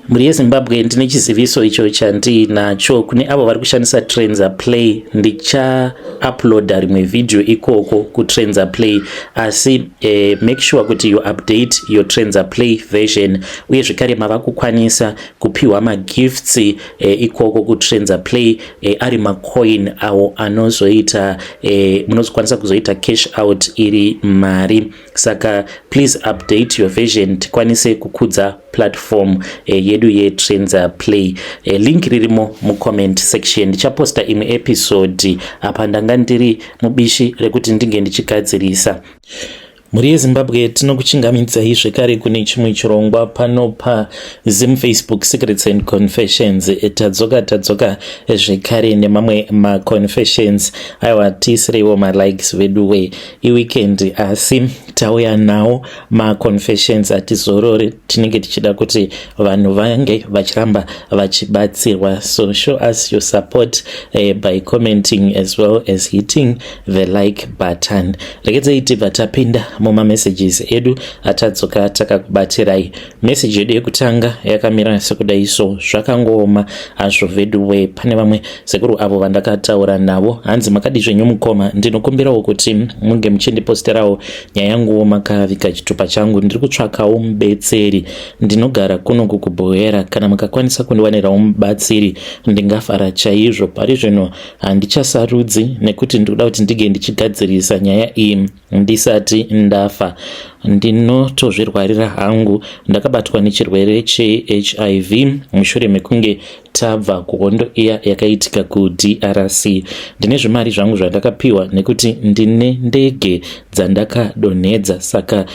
Mhuri yeZimbabwe, ndine chiziviso icho chandiinacho kune avo vari kushandisa Trendza Play. Ndichauploada rimwe vhidhiyo ikoko kuTrendza Play, asi make sure kuti you update your Trendza Play version. Uye zvekare mava kukwanisa kupiwa magifts ikoko kuTrendza Play, ari macoin awo anozoita munozokwanisa kuzoita cash out iri mari. Saka please update your version tikwanise kukudza platform yedu yeTrendza Play. Link ririmo mucomment section. Ndichaposta imwe episode apa. Ndanga ndiri mubishi rekuti ndinge ndichigadzirisa. Mhuri yeZimbabwe, tinokuchingamidzai zvekare kune chimwe chirongwa pano paZim Facebook Secrets and Confessions. Tadzoka, tadzoka zvekare nemamwe maconfessions. Aiwa, tiisireiwo malikes veduwe. Iweekend, asi tauya nawo maconfessions. Atizorore, tinenge tichida kuti vanhu vange vachiramba vachibatsirwa. So show us your support by commenting as well as hitting the like button. Regedzai tibva tapinda mumamessages edu atadzoka takakubatirai. Meseji yedu yekutanga yakamira sekudai so: "Zvakangooma hazvo veduwe. Pane vamwe sekuru avo vandakataura navo." Hanzi, "Makadi zvenyu mukoma? Ndinokumbirawo kuti munge muchindiposterawo nyaya yanguwo makaviga chitupa changu. Ndiri kutsvakawo mubetseri. Ndinogara kunoku kuBuhera. Kana mukakwanisa kundiwanirawo mubatsiri, ndingafara chaizvo. Pari zvino handichasarudzi nekuti ndikuda kuti ndige ndichigadzirisa nyaya iyi ndisati ndafa. Ndinotozvirwarira hangu. Ndakabatwa nechirwere cheHIV mushure mekunge tabva kuhondo iya yakaitika kuDRC. Ndine zvimari zvangu zvandakapiwa nekuti ndine ndege dzandakadonhedza. Saka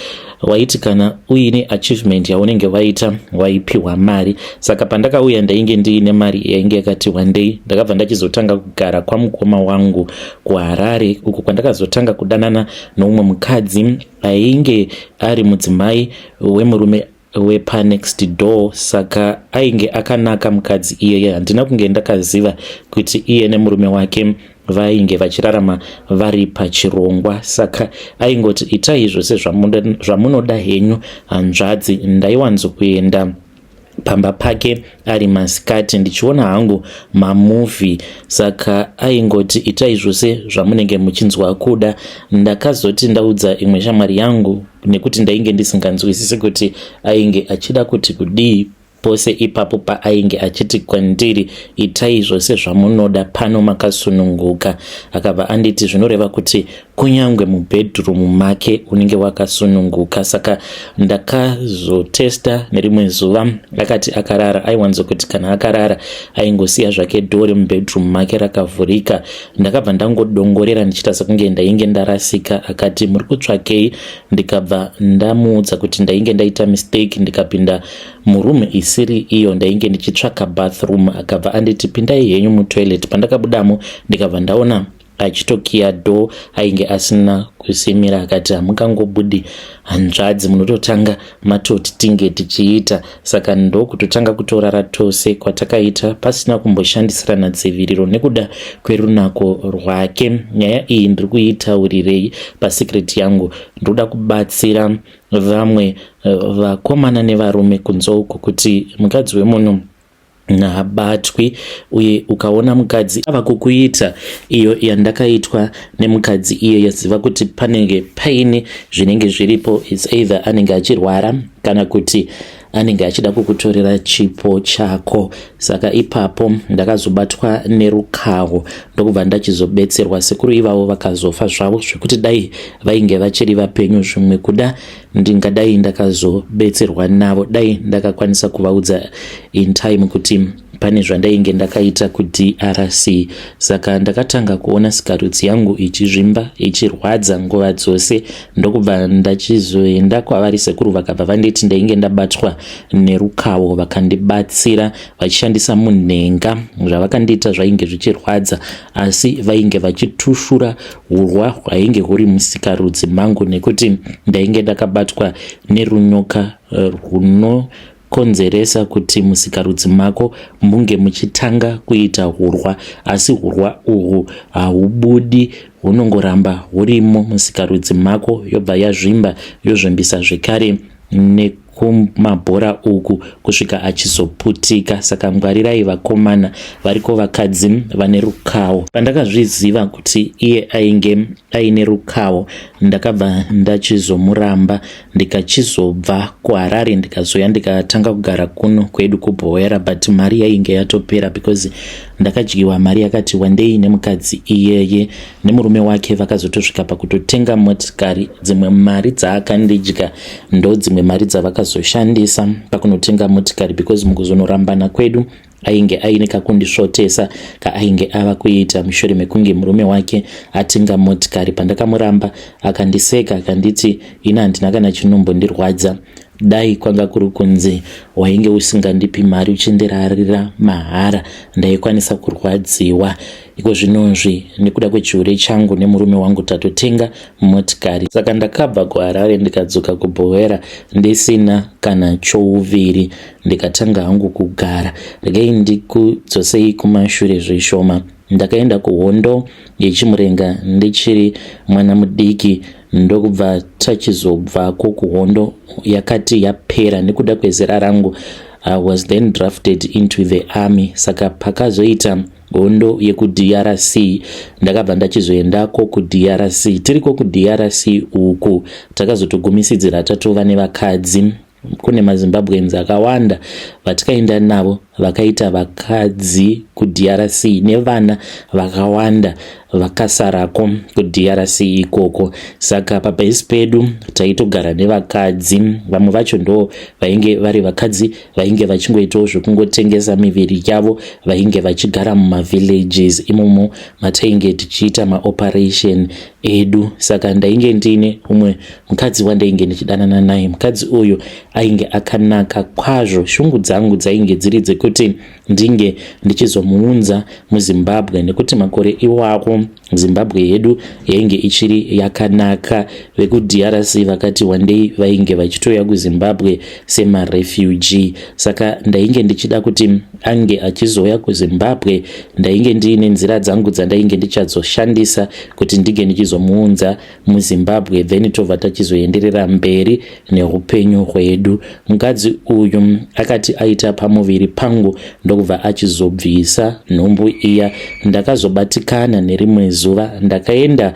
waiti kana uine achievement yaunenge waita, waipiwa mari. Saka pandakauya ndainge ndiine mari yainge yakati wandei. Ndakabva ndachizotanga kugara kwamukoma wangu kuHarare, uko kwandakazotanga kudanana noumwe mukadzi ainge ari mudzimai wemurume wepanext door. Saka ainge akanaka mukadzi iyeye. Handina kunge ndakaziva kuti iye nemurume wake vainge vachirarama vari pachirongwa. Saka aingoti, 'Itai zvose zvamunoda henyu, hanzvadzi.' Ndaiwanzokuenda pamba pake ari masikati ndichiona hangu mamovie. Saka aingoti, 'Itai zvose zvamunenge muchinzwa kuda.' Ndakazoti ndaudza imwe shamwari yangu, nekuti ndainge ndisinganzwisisi kuti ainge achida kuti kudii pose ipapo paainge achiti kwandiri, 'Itai zvose zvamunoda pano, makasununguka.' Akabva anditi zvinoreva kuti kunyange mubedroom make unenge wakasununguka. Saka ndakazotesta nerimwe zuva. Akati akarara, aiwanzokuti kana akarara aingosiya zvake door remubedroom make rakavhurika. Ndakabva ndangodongorera ndichiita sekunge ndainge ndarasika. Akati, 'Muri kutsvakei?' Ndikabva ndamuudza kuti ndainge ndaita mistake, ndikapinda muroom isiri iyo, ndainge ndichitsvaka bathroom. Akabva anditi, 'Pindai henyu mutoilet.' Pandakabudamo, ndikabva ndaona achitokiya door, ainge asina kusimira. Akati, 'Hamungangobudi, hanzvadzi, munototanga matoti tinge tichiita.' Saka ndokutotanga kutorara tose kwatakaita pasina kumboshandisirana dziviriro nekuda kwerunako rwake. Nyaya iyi ndiri kuitaurirei pasecret yangu? Ndoda kubatsira vamwe vakomana nevarume kunze uko kuti mukadzi wemunhu haabatwi. Uye ukaona mukadzi ava kukuita iyo yandakaitwa nemukadzi iye, yaziva kuti panenge paine zvinenge zviripo. It's either anenge achirwara kana kuti anenge achida kukutorera chipo chako. Saka ipapo ndakazobatwa nerukaho, ndokubva ndachizobetserwa. Sekuru ivavo vakazofa zvavo, zvekuti dai vainge vachiri vapenyu, zvimwe kuda ndingadai ndakazobetserwa navo, dai ndakakwanisa kuvaudza in time kuti pane zvandainge ndakaita kuDRC. Saka ndakatanga kuona sikarudzi yangu ichizvimba, ichirwadza nguva dzose, ndokubva ndachizoenda kwavari sekuru. Vakabva vanditi ndainge ndabatwa nerukawo. Vakandibatsira vachishandisa munhenga. Zvavakandiita zvainge zvichirwadza, asi vainge vachitushura urwa hwainge huri musikarudzi mangu, nekuti ndainge ndakabatwa nerunyoka runokonzeresa kuti musikarudzi mako munge muchitanga kuita urwa, asi urwa uhwu hahubudi, hunongoramba hurimo musikarudzi mako, yobva yazvimba, yozvimbisa zvekare." Kumabhora uku kusvika achizoputika. Saka ngwarirai vakomana, variko vakadzi vane rukawo. Pandakazviziva kuti iye ainge aine rukawo, ndakabva ndachizomuramba, ndikachizobva kuHarare, ndikazoya ndikatanga kugara kuno kwedu kuBhoera. But mari yainge yatopera because ndakadyiwa mari yakati wandei nemukadzi iyeye nemurume wake. Vakazotosvika pakutotenga motikari. Dzimwe mari dzaakandidya ndo dzimwe mari dzavakazoshandisa pakunotenga motikari, because mukuzonorambana kwedu ainge aine kakundisvotesa kaainge ava kuita mushure mekunge murume wake atenga motikari. Pandakamuramba akandiseka, akanditi, "Ina handina kana chinombondirwadza. Dai kwanga kuri kunzi wainge usingandipi mari, uchindirarira mahara, ndaikwanisa kurwadziwa. Iko zvinozvi nekuda kwechihure changu nemurume wangu tatotenga motikari." Saka ndakabva kuHarare ndikadzoka kuBhoera ndisina kana chouviri, ndikatanga hangu kugara. Regai ndikudzosei kumashure zvishoma. Ndakaenda kuhondo yeChimurenga ndichiri mwana mudiki, ndokubva tachizobvako kuhondo yakati yapera. Nekuda kwezera rangu, I was then drafted into the army. Saka pakazoita hondo yekuDRC, ndakabva ndachizoendako kuDRC. Tiriko kuDRC uku takazotogumisidzira tatova nevakadzi. Kune maZimbabweans akawanda vatikaenda navo vakaita vakadzi kuDRC, nevana vakawanda vakasarako kuDRC ikoko. Saka pabhesi pedu taitogara nevakadzi. Vamwe vacho ndo vainge vari vakadzi vainge vachingoitawo zvekungotengesa miviri yavo, vainge vachigara mumavillages imomo matainge tichiita maoperation edu. Saka ndainge ndine umwe mukadzi wandainge ndichidanana naye. Mukadzi uyu ainge akanaka kwazvo. Shungu dzangu dzainge dziri dzekuti ndinge ndichizomuunza muZimbabwe, nekuti makore iwako Zimbabwe yedu yainge ichiri yakanaka. VekuDRC vakati wandei vainge vachitouya kuZimbabwe semarefugee. Saka ndainge ndichida kuti ange achizouya kuZimbabwe. Ndainge ndiine nzira dzangu dzandainge ndichazoshandisa kuti ndinge ndichizomuunza muZimbabwe, then tobva tachizoenderera mberi neupenyu hwedu. Mukadzi uyu akati aita pamuviri pangu, ndokubva achizobvisa nhumbu iya. Ndakazobatikana nerimwe zuva. Ndakaenda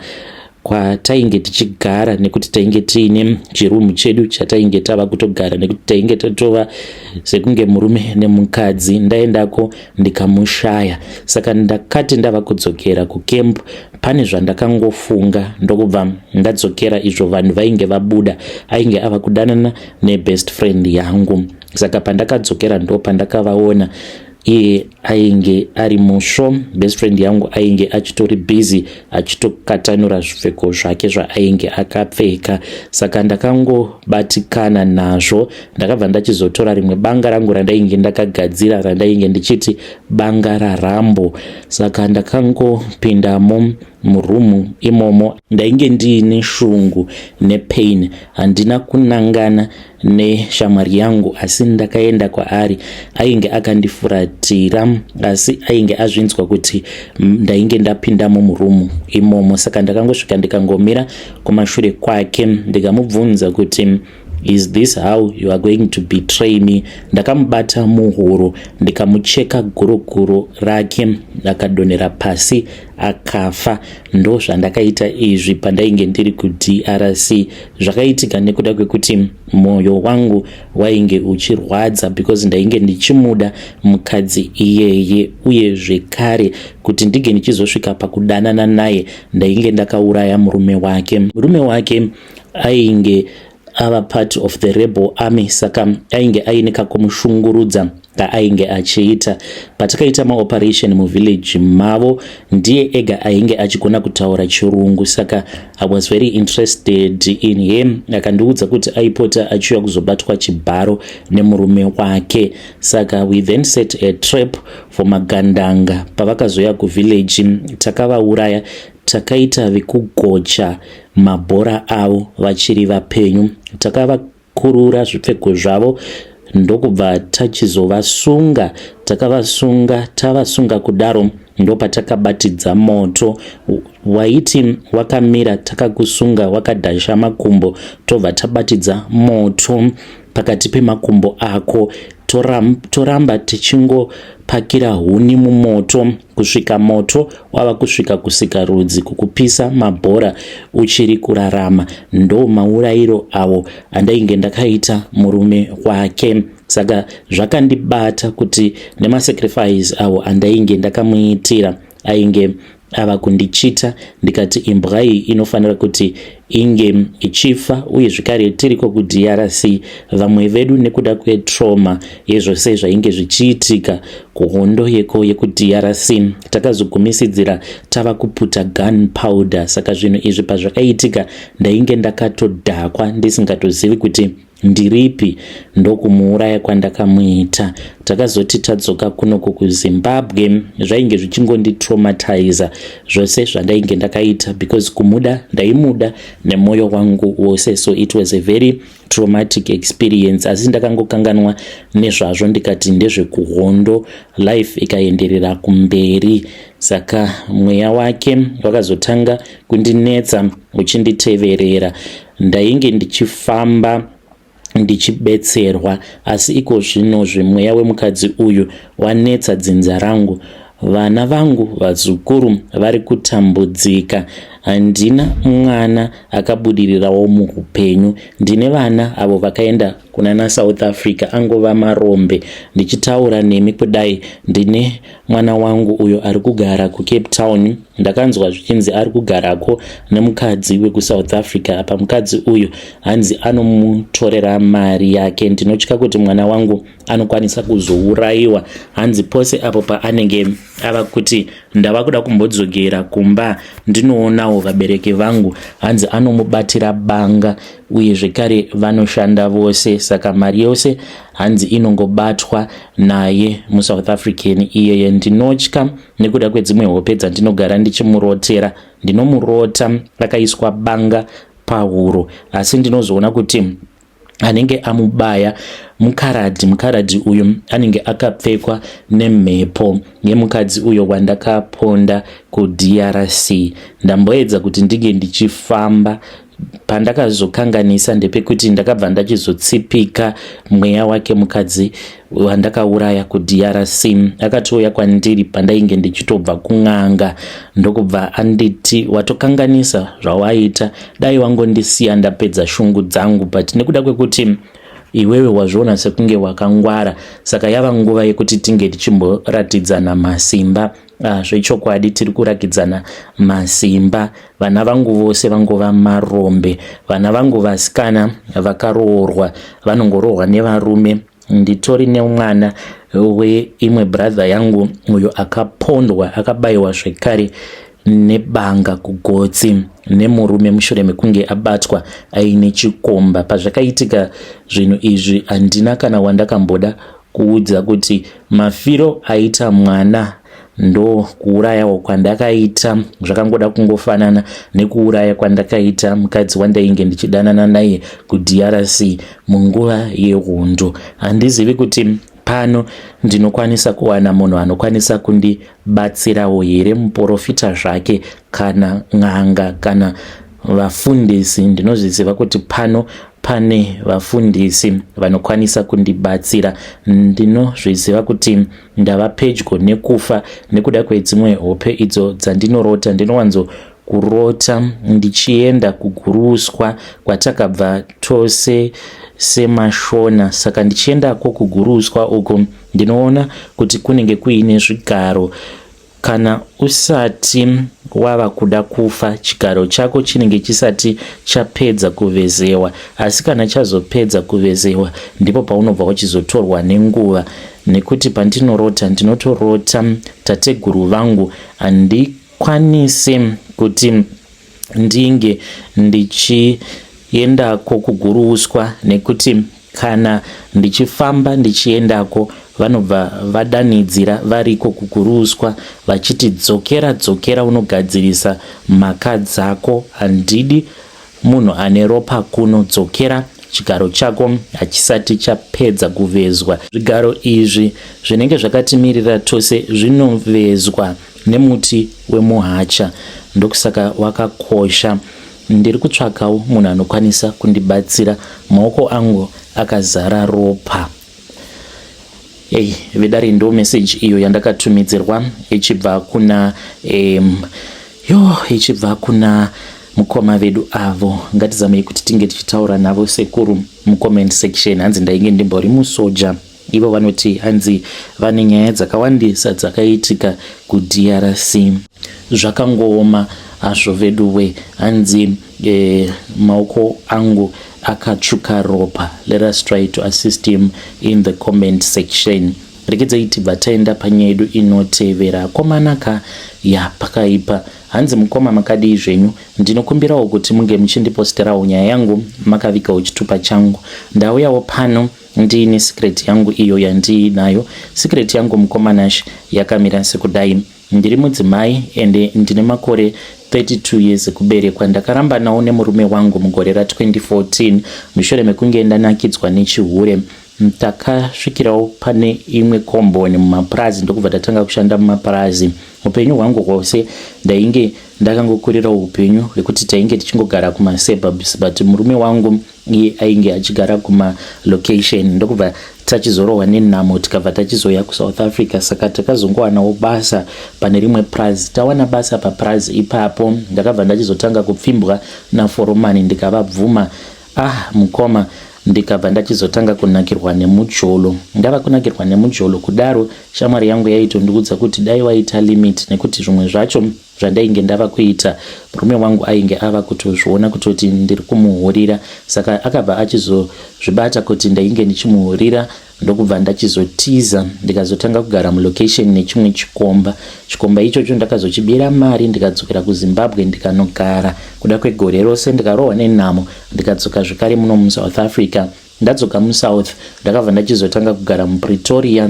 kwatainge tichigara, nekuti tainge tiine chirumu chedu chatainge tava kutogara, nekuti tainge tatova sekunge murume nemukadzi. Ndaendako ndikamushaya. Saka ndakati ndava kudzokera kucamp, pane zvandakangofunga, ndokubva ndadzokera izvo vanhu vainge vabuda. Ainge ava kudanana nebest friend yangu. Saka pandakadzokera ndo pandakavaona. Iye ainge ari musvo, best friend yangu ainge achitori busy achitokatanura zvipfeko zvake zvaainge akapfeka. Saka ndakangobatikana nazvo. Ndakabva ndachizotora rimwe banga rangu randainge ndakagadzira, randainge ndichiti banga raRambo. Saka ndakangopindamo murumu imomo. Ndainge ndiine shungu nepain. Handina kunangana neshamwari yangu, asi ndakaenda kwaari. Ainge akandifuratira, asi ainge azvinzwa kuti ndainge ndapindamo murumu imomo. Saka ndakangosvika, ndikangomira kumashure kwake, ndikamubvunza kuti, "Is this how you are going to betray me?" Ndakamubata muhuro, ndikamucheka guruguru rake, akadonhera pasi akafa. Ndo zvandakaita izvi pandainge ndiri kuDRC. Zvakaitika nekuda kwekuti mwoyo wangu wainge uchirwadza, because ndainge ndichimuda mukadzi iyeye. Uye zvekare kuti ndinge ndichizosvika pakudanana naye, ndainge ndakauraya murume wake. Murume wake ainge ava part of the rebel army, saka ainge aine kakumushungurudza kaainge achiita. Patakaita maoperation muvillage mavo, ndiye ega ainge achigona kutaura Chirungu, saka I was very interested in him. Akandiudza kuti aipota achiuya kuzobatwa chibharo nemurume wake. Saka we then set a trap for magandanga. Pavakazoya kuvillage, takavauraya. Takaita vekugocha mabhora avo vachiri vapenyu. Takavakurura zvipfeko zvavo, ndokubva tachizovasunga. Takavasunga, tavasunga kudaro, ndopatakabatidza moto. Waiti wakamira takakusunga wakadhasha makumbo, tobva tabatidza moto. pakati pemakumbo ako. Toramba tichingopakira huni mumoto kusvika moto wava kusvika kusikarudzi kukupisa mabhora uchiri kurarama. Ndo maurayiro awo andainge ndakaita murume wake. Saka zvakandibata kuti nemasacrifice awo andainge ndakamuitira ainge ava kundichita, ndikati imbwa iyi inofanira kuti inge ichifa. Uye zvekare tiriko kuDRC, vamwe vedu nekuda kwetrauma yezvose zvainge zvichiitika kuhondo yeko yekuDRC, takazogumisidzira tava kuputa gun powder. Saka zvinhu izvi pazvakaitika ndainge ndakatodhakwa, ndisingatozivi kuti ndiripi, ndokumuuraya kwandakamuita. Takazoti tadzoka kunoko kuZimbabwe, zvainge zvichingonditraumatiza zvose zvandainge ndakaita, because kumuda ndaimuda nemwoyo wangu wose. So it was a very traumatic experience, asi ndakangokanganwa nezvazvo, ndikati ndezvekuhondo, life ikaenderera kumberi. Saka mweya wake wakazotanga kundinetsa uchinditeverera. Ndainge ndichifamba ndichibetserwa, asi iko zvino zvemweya wemukadzi uyu wanetsa dzinza rangu. Vana vangu, vazukuru vari kutambudzika. Handina mwana akabudirirawo muupenyu. Ndine vana avo vakaenda kuna naSouth Africa, angova marombe. Ndichitaura nemi kudai, ndine mwana wangu uyo ari kugara kuCape Town. Ndakanzwa zvichinzi ari kugarako nemukadzi wekuSouth Africa. Apa mukadzi uyu hanzi anomutorera mari yake. Ndinotya kuti mwana wangu anokwanisa kuzourayiwa. Hanzi pose apo paanenge ava kuti ndava kuda kumbodzokera kumba ndinoonawo vabereki vangu, hanzi anomubatira banga. Uye zvekare vanoshanda vose, saka mari yose hanzi inongobatwa naye muSouth African iyeye. Ndinotya nekuda kwedzimwe hope dzandinogara ndichimurotera. Ndinomurota akaiswa banga pahuro, asi ndinozoona kuti anenge amubaya mukaradhi. Mukaradhi uyu anenge akapfekwa nemhepo yemukadzi uyo wandakaponda kuDRC. Ndamboedza kuti ndinge ndichifamba. Pandakazokanganisa ndepekuti ndakabva ndachizotsipika mweya wake mukadzi wandakauraya kuDRC. Akatouya kwandiri pandainge ndichitobva kun'anga, ndokubva anditi, "Watokanganisa zvawaita, dai wangondisiya ndapedza shungu dzangu, but nekuda kwekuti iwewe wazviona sekunge wakangwara, saka yava nguva yekuti tinge tichimboratidzana masimba." Zvechokwadi tiri kurakidzana masimba. Vana vangu vose vangova marombe. Vana vangu vasikana vakaroorwa, vanongorohwa nevarume. Nditori nemwana weimwe brother yangu uyo akapondwa, akabayiwa zvekare nebanga kugotsi nemurume mushure mekunge abatwa aine chikomba. Pazvakaitika zvinhu izvi, handina kana wandakamboda kuudza kuti mafiro aita mwana ndo kuurayawo kwandakaita. Zvakangoda kungofanana nekuuraya kwandakaita mukadzi wandainge ndichidanana naye kuDRC munguva yehondo. Handizivi kuti pano ndinokwanisa kuwana munhu anokwanisa kundibatsirawo here, muprofita zvake kana n'anga kana vafundisi. Ndinozviziva kuti pano pane vafundisi vanokwanisa kundibatsira. Ndinozviziva kuti ndava pedyo nekufa nekuda kwedzimwe hope idzo dzandinorota. Ndinowanzo kurota ndichienda kuguruswa kwatakabva tose semaShona. Saka ndichiendako kuguruswa uku, ndinoona kuti kunenge kuine zvigaro. Kana usati wava kuda kufa, chigaro chako chinenge chisati chapedza kuvezewa, asi kana chazopedza kuvezewa ndipo paunobva wachizotorwa nenguva. Nekuti pandinorota, ndinotorota tateguru vangu. Handikwanisi kuti ndinge ndichiendako kuguruswa, nekuti kana ndichifamba ndichiendako, vanobva vadanidzira variko kuguruswa vachiti, "Dzokera, dzokera unogadzirisa mhaka dzako. Handidi munhu ane ropa kuno. Dzokera, chigaro chako hachisati chapedza kuvezwa." Zvigaro izvi zvinenge zvakatimirira tose zvinovezwa nemuti wemuhacha, ndokusaka wakakosha. Ndiri kutsvakawo munhu anokwanisa kundibatsira, maoko angu akazara ropa. Hey, vedare ndo message iyo yandakatumidzirwa ichibva kuna um, yo ichibva kuna mukoma vedu avo. Ngatizamei kuti tinge tichitaura navo sekuru mucomment section. Hanzi ndainge ndimbori musoja. Ivo vanoti hanzi vane nyaya dzakawandisa dzakaitika kuDRC. Zvakangooma hazvo veduwe. Hanzi maoko angu akatsvuka ropa. Let us try to assist him in the comment section. Regedzai tibva taenda panyaya yedu inotevera. Komanaka ya pakaipa. Hanzi mukoma, makadii zvenyu? Ndinokumbirawo kuti munge muchindiposterawo nyaya yangu makavigawo chitupa changu. Ndauyawo pano ndiine secret yangu iyo yandiinayo. Secret yangu, mukoma Nash, yakamira sekudai. Ndiri mudzimai ende ndine makore 32 years ekuberekwa. Ndakarambanawo nemurume wangu mugore ra2014 mushure mekunge ndanakidzwa nechihure. Takasvikirawo pane imwe komboni mumapurazi, ndokubva tatanga kushanda mumapurazi. Upenyu hwangu hwose ndainge ndakangokurirawo upenyu hwekuti tainge tichingogara kumasuburbs, but murume wangu iye ainge achigara kumalocation. Ndokubva tachizorohwa nenhamo, tikabva tachizoya kuSouth Africa. Saka takazongowanawo basa pane rimwe prazi. Tawana basa paprazi ipapo, ndakabva ndachizotanga kupfimbwa naforomani, ndikavabvuma. Ah mukoma, ndikabva ndachizotanga kunakirwa nemujolo. Ndava kunakirwa nemujolo kudaro, shamwari yangu yaitondiudza kuti dai waita limit, nekuti zvimwe zvacho zvandainge ndava kuita, murume wangu ainge ava kutozviona kutoti ndiri kumuhurira. Saka akabva achizozvibata kuti ndainge ndichimuhurira, ndokubva ndachizotiza, ndikazotanga kugara mulocation nechimwe chikomba. Chikomba ichocho ndakazochibira mari, ndikadzokera kuZimbabwe, ndikanogara kuda kwegore rose, ndikarohwa nenhamo, ndikadzoka zvekare muno muSouth Africa. Ndadzoka muSouth, ndakabva ndachizotanga kugara muPretoria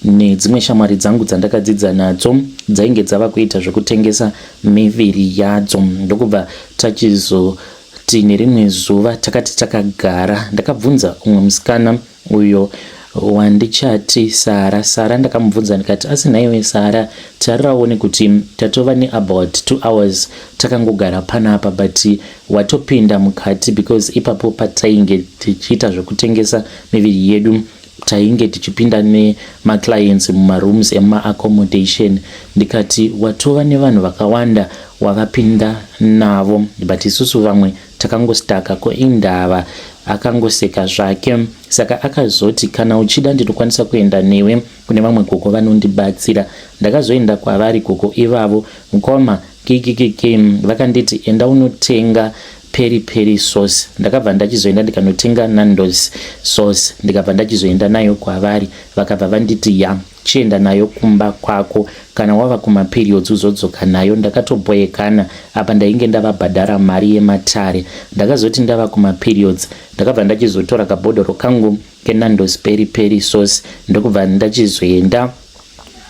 nedzimwe shamwari dzangu dzandakadzidza nadzo dzainge dzava kuita zvekutengesa miviri yadzo. Ndokubva tachizoti nerimwe zuva takati takagara, ndakabvunza umwe musikana uyo wandichati Sara. Sara ndakamubvunza ndikati, "Asi nhaiwe Sara, tariraone kuti tatova neabout 2 hours takangogara panapa, but watopinda mukati," because ipapo patainge tichiita zvekutengesa miviri yedu, tainge tichipinda nemaclients mumarooms emaaccommodation. Ndikati, "Watova nevanhu vakawanda wavapinda navo, but isusu vamwe takangostaka ko indava?" Akangoseka zvake. Saka akazoti, "Kana uchida, ndinokwanisa kuenda newe kune vamwe gogo vanondibatsira." Ndakazoenda kwavari gogo ivavo, mukoma, kikikiki, vakanditi, "Enda unotenga peri peri sauce." Ndakabva ndachizoenda ndikanotenga Nandos sauce, ndikabva ndachizoenda nayo kwavari. Vakabva vanditi, "Ya, chienda nayo kumba kwako, kana wava kumaperiods uzodzoka nayo." Ndakatobhoyekana, apa ndainge ndavabhadhara mari yematare. Ndakazoti ndava kumaperiods, ndakabva ndachizotora kabhodhoro kangu keNandos peri peri sauce, ndokubva ndachizoenda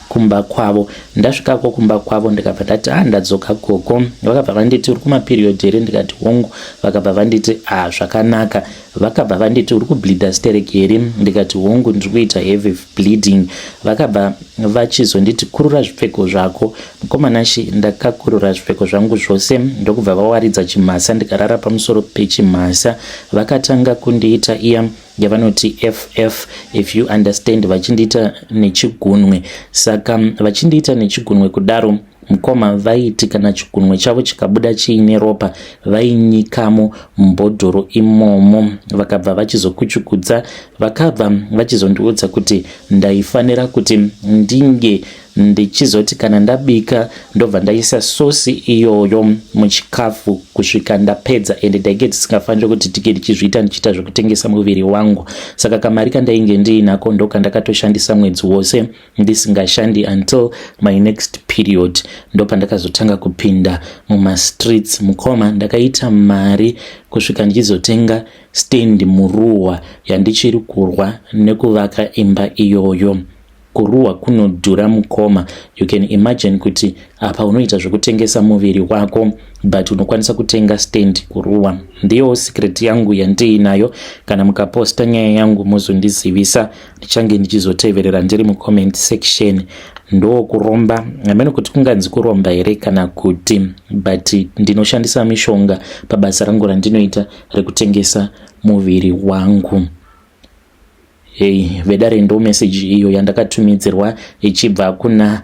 kumba kwavo. Ndasvikako kumba kwavo, ndikabva ndati, "A, ah, ndadzoka gogo." Vakabva vanditi, "Uri kumaperiod here?" Ndikati, "Hongu." Vakabva vanditi, "A, ah, zvakanaka." Vakabva vanditi, "Uri kubleeda sterek here?" Ndikati, "Hongu, ndiri kuita heavy bleeding." Vakabva vachizonditi, "Kurura zvipfeko zvako." Mukoma Nashi, ndakakurura zvipfeko zvangu zvose, ndokubva vawaridza chimhasa, ndikarara pamusoro pechimhasa. Vakatanga kundiita iya yavanoti ff, if you understand, vachindiita nechigunwe. Saka vachindiita nechigunwe kudaro, mukoma, vaiti kana chigunwe chavo chikabuda chiine ropa, vainyikamo mubhodhoro imomo. Vakabva vachizokuchukudza, vakabva vachizondiudza kuti ndaifanira kuti ndinge ndichizoti kana ndabika, ndobva ndaisa sosi iyoyo muchikafu kusvika ndapedza, ende ndainge tisingafaniri kuti tinge ndichizviita ndichiita zvekutengesa muviri wangu. Saka kamari kandainge ndiinako ndokandakatoshandisa mwedzi wose ndisingashandi until my next period. Ndopandakazotanga kupinda mumastreets, mukoma. Ndakaita mari kusvika ndichizotenga stand muruwa yandichiri kurwa nekuvaka imba iyoyo. Kuruwa kunodhura mukoma. You can imagine kuti apa unoita zvekutengesa muviri wako, but unokwanisa kutenga stand kuruwa. Ndiyo secret yangu yandiinayo. Kana mukaposta nyaya yangu, muzondizivisa, ndichange ndichizoteverera ndiri mucomment section. Ndo kuromba, hamene kuti kunganzi kuromba here kana kuti, but ndinoshandisa mishonga pabasa rangu randinoita rekutengesa muviri wangu. Hey, vedare, ndo meseji iyo yandakatumidzirwa ichibva kuna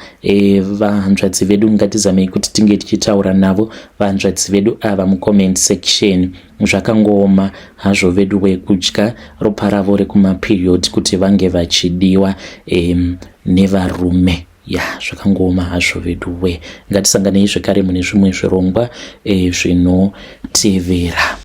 vahanzvadzi vedu. Ngatizamei kuti tinge tichitaura navo vahanzvadzi vedu ava mucomment section. Zvakangooma hazvo vedu, wekudya ropa ravo rekumaperiod kuti vange vachidiwa nevarume. Ya, zvakangooma hazvo vedu we. Ngatisanganei zvekare mune zvimwe zvirongwa zvinotevera.